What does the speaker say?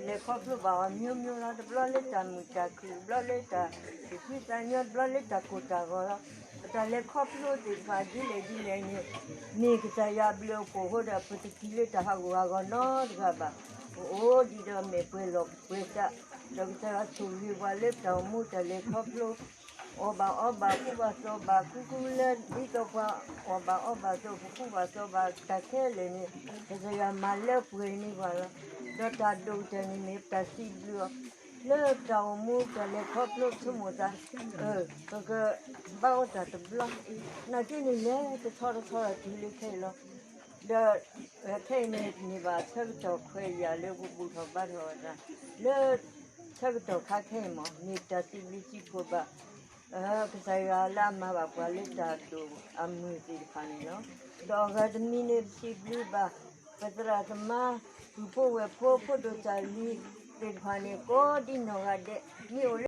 လဲၤခီဖျိဘၣ်အီၤ မျိုးမျိုး လီၤ. တဘျီလၢတၢ်မုာ်တၢ်ခုၣ်, တဘျီလၢတၢ်သူၣ်ဖှံသးညီ, တဘျီလၢတၢ်ကိၢ်တၢ်ဂီၤလီၤ. ပတၢ်လဲၤခီဖျိသ့ၣ်တဖၣ်ဒ်လဲၣ်ဒ်လဲၣ်န့ၣ် မ့ၢ်ကစၢ်ယွၤအဘျုးအဖှိၣ်အဃိဒီး ပတထံၣ်လၢတၢ်ဟးဂူာ်ဟးဂီၤနီတဂၤဘၣ်. ပအိၣ်ဒံးဒီးမဲာ်ပှဲၤလီၢ်ပှဲၤဆး, ဒီးကစၢ်ယွၤဆိၣ်ဂ့ၤပှၤလၢပတၢ်အိၣ်မူတၢ်လဲၤခီဖျိ အီၣ်ဘၣ်အီဘၣ် ကူဘၣ်သိးဘၣ် ကူကူလၢ ဒ်သိးပှၤအီၣ်ဘၣ်အီဘၣ်သိး ပကူဘၣ်သိးဘၣ်တၢ်ခဲလၢာ်န့ၣ် ကစၢ်ယွၤမၤလၢပှဲၤန့ၢ်ပှၤလီၤ. ဒီးတၢ်ဒိၣ်ကတၢၢ်န့ၣ်မ့ၢ်ပတၢ်စံးဘျုးအီၤ လၢပတၢ်အိၣ်မူတၢ်လဲၤခီဖျိဆိကမိၣ်သး ပကဘၣ်အိၣ်တၢ်တဘျီ နာ်က့န့ၣ် လဲၤတထီတထီဒီးတုၤလၢခဲအံၤလီၤ. ဒီးခဲအံၤန့ၣ် မ့ၢ်ဘၣ်ဆၢကတီၢ်ခွဲးယာ်လၢပဘူၣ်ထီၣ်ဘါထီၣ်အသး လၢဆၢကတီၢ်ခါခဲအံၤမ့ၢ် မ့ၢ်တၢ်စံးဘျုးစံးဖှိၣ်ဘၣ် ကစၢ်ယွၤလၢအမၤဘၣ်ပှၤလၢတၢ်ဒိၣ်အမုၢ်သ့ၣ်တဖၣ်န့ၣ်လီၤ. ဒီးအဂၤတမံၤန့ၣ် ပစံးဘျုးဘၣ် ပသရၣ်သမါ ပုၢ်ဖိဝဲၢ်ဖိ ဖိဒိၣ်စၢ်လံၤသ့ၣ်တဖၣ်န့ၣ် ကိးဒ်နီၢ်ဂၤဒဲး မ့ၢ်အိၣ်